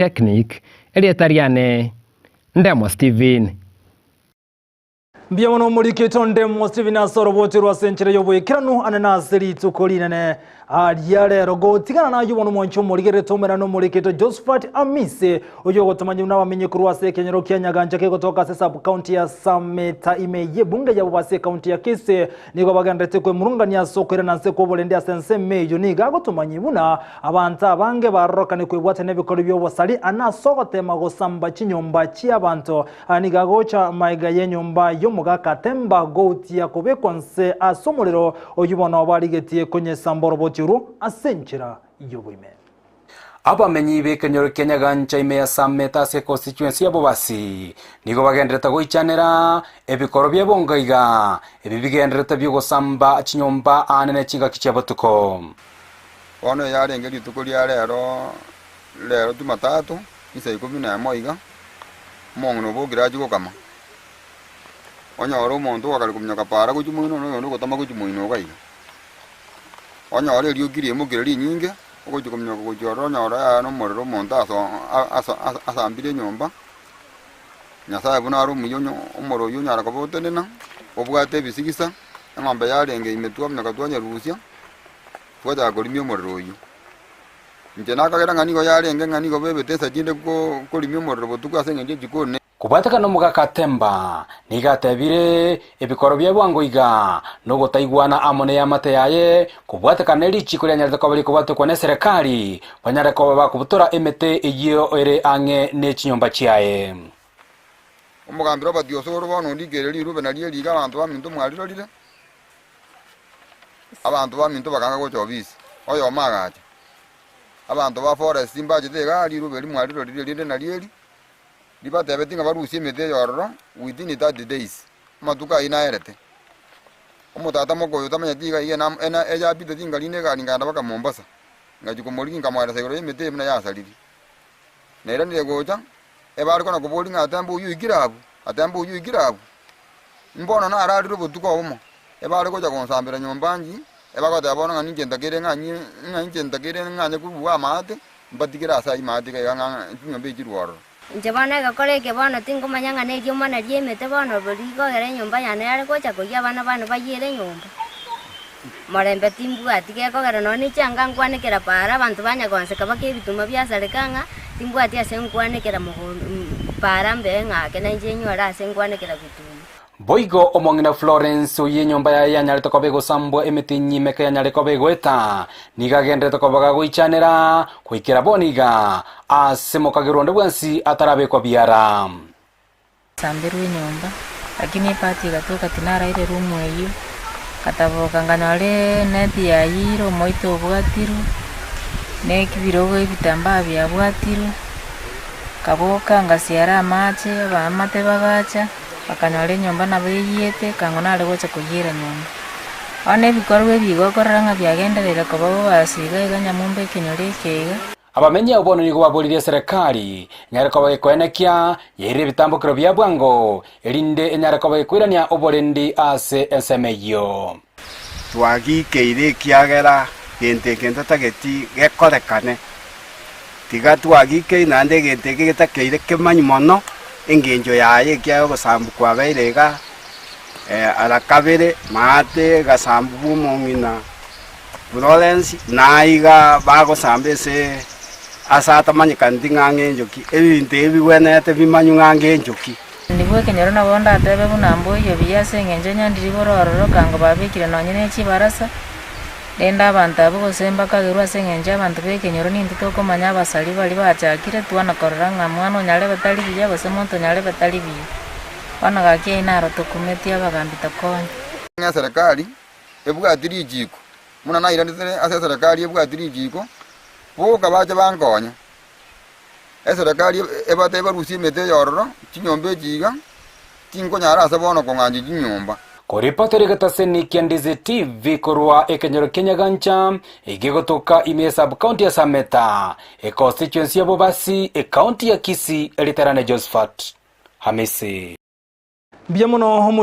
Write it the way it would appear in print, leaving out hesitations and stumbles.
Technic, erieta riane Ndemo Steven. Mbuya mono omoriki oito Ndemo Steven ase oroboti rwa ase enchera y'oboikeranu ane na ase rituko rinene ria rero. Gotigana nayio bono mwanche omorigererete omerane omoriki oito Josephat Amise oyio ogotomanya buna abamenyi korwa ase ekenyoro kia Nyagancha kegotoka ase sub county ya Sameta ime y'ebunge ya Bobasi ekaunti ya Kisii Nigo bagendererete kwemurungania ase okoirana nse kw'oborendi ase ensemo eyio. Nigo agotomanyia buna abanto abange barorokane kwebwatia nebikori bi'obosari ane ase ogoteema gosamba chinyomba chi'abanto. Aya nigo agocha magega y'enyomba y'omogaka Temba goutia kobekwa nse ase omorero oyio bono barigetie konyesamba oroboti orwo ase enchera y'oboime. Abamenyi b'ekenyoro kia Nyagancha ime ya Sameta ase econstituency ya Bobasi nigo bagenderete goichanera ebikoro bia bongaiga ebi bigenderete bi'ogosamba chinyomba aane ne chingaki chia botuko. Bono yarenge rituko ria rero, rero Jumatatu, chinsa ikomi na emo iga, omong'ina obokire achie gokama, onyore omonto ogakare kominyoka paara gochia moino na oyonde ogotama gochia moino iga iga. Onyore erioki riaimokire rinyinge, ogochia kominyoka gochia ororo onyore yaya nomorero omonto aso aso asambire enyomba, Nyasaye buna are omuya onye omoro oyio onyara koba otenena, obwate ebisigisa, eng'ombe yarenge ime twaminyoka twanyerusia, twachaka korimia omorero oyio. Inche nakagera ng'a nigo yarenge ng'a nigo bebete ensa chinde ko korimia omorero botuko ase eng'encho echikoni. Kobwatekana nomogaka Temba nigo atebire ebikoro bia bwango iga nogotaigwana amo neamate yaye kobwatekana ne richiko rianyarete koba rikobwatekwa neserekari banyare koba bakobutora emete eyio ere ang'e ne chinyomba chiaye. Omogambi Robert Osoro bono ondikere rirube nario eriga abanto baminto mwarirorire, abanto baminto bakanga gocha obisi, oyomo agacha. Abanto ba forest mbachete igaa rirube eri mwarirorire erinde nario eri, Ribatebetie ng'a barusie emete eye ororo within 30 days, amatuko ayio naerete. Omotata moka oyo otamanyeti iga iga ena ena eyapita tinkarina egari nkaenda mpaka Mombasa, ngachia komorigia nkamoeresa igoro y'emete eye buna yasariri. Nairanire gocha, ebare kona koboria ng'a atembe oyio oikire abwo, atembe oyio oikire abwo. Mbono nararire obotuko obomo, ebare gocha gonsambera nyomba nji, ebagoteba bono ng'a ninche ntakeire ng'anyie ng'a inche ntakeire ng'anye korua amaate, Mbatigere ase ayio maate iga ng'a chinyomba echi chirwe ororo. Inche bono egekora eke bono tinkomanya ng'a neriomana ri'emete bono rigogera enyomba yane yare gocha koyia abana bane bayiere enyomba. Morembe timbwati gekogera nonya ne chianga nkwanekera paara abanto banya gonseka baka ebituma biasareka ng'a timbwati ase nkwanekera mogondo paara mbe ng'ake nainche nyore ase nkwanekera bituma. Boigo omong'ina Florence, oyio enyomba yaye yanyarete koba egosambwa emete enyima eke yanyare koba egoeta, nigo agenderete koba gagoichanera goikera bono iga, ase mokagerwa onde bwensi atarabekwa biara. Samberwe enyomba, lakini ebahati egatoka tinaraire room eyio, ngataboka nkanyora eneti yayiire omoito obwatirwe, na ebirogo ebitambaa biabwatirwe, nkaboka ngasiara amache, abaamate bagacha. Bakanyora enyomba nabo eyiete, kang'o nare gocha koyiera nyomba. Bono ebikorwa ebi igo okorora ng'a biagendereire koba bobasi iga iga nyamumba ekenyoro eke iga. Abamenyi abwo bono nigo baboririe eserekari enyare koba gekoenekia yairire ebitambokero bia bwango, erinde enyare koba gekoirania oborendi ase ensemo eyio. Twagikeire ekiagera gento eke ntotageti gekorekane. Tiga twagikeire naende egento eke getakeire kemanyi mono engencho yaye ekiagera ogosambu kwabeire iga ara kabere maate egasambu bwa omong'ina Florence na iga bagosamba ase ase atamanyekaneti ng'a ng'encho ki, ebinto ebi bigwenerete bimanywe ng'a ng'encho ki. Indi bw'ekenyoro nabo ndatebe buna mboiyo buya ase engencho nyandire igoro ororo kango babekire nonye ne chibarasa, rende abanto abwo gose mbakagerwe ase engencho y'abanto b'ekenyoro nintwe tokomanya abasari baria bachakire twana korora ng'a mwana onyarebe tari buya gose monto onyarebe tari buya. Bono gaki aye naro tokumetie abagambi tokonye. Ng'a eserekari ebwati richiiko, buna nairanete ase eserekari ebwati richiiko, boka bache bankonye. Eserekari ebate barusie emete eye ororo, chinyomba echi iga, tinkonyara ase bono kong'ancha chinyomba. Koripotera egetaseni kia Ndizi TV korwa ekenyoro kia Nyagancha, egegotoka ime ya sub-county ya Sameta, econstituency ya Bobasi, ecounty ya Kisii, eriterane Josephat Hamisi. Mbuya mono.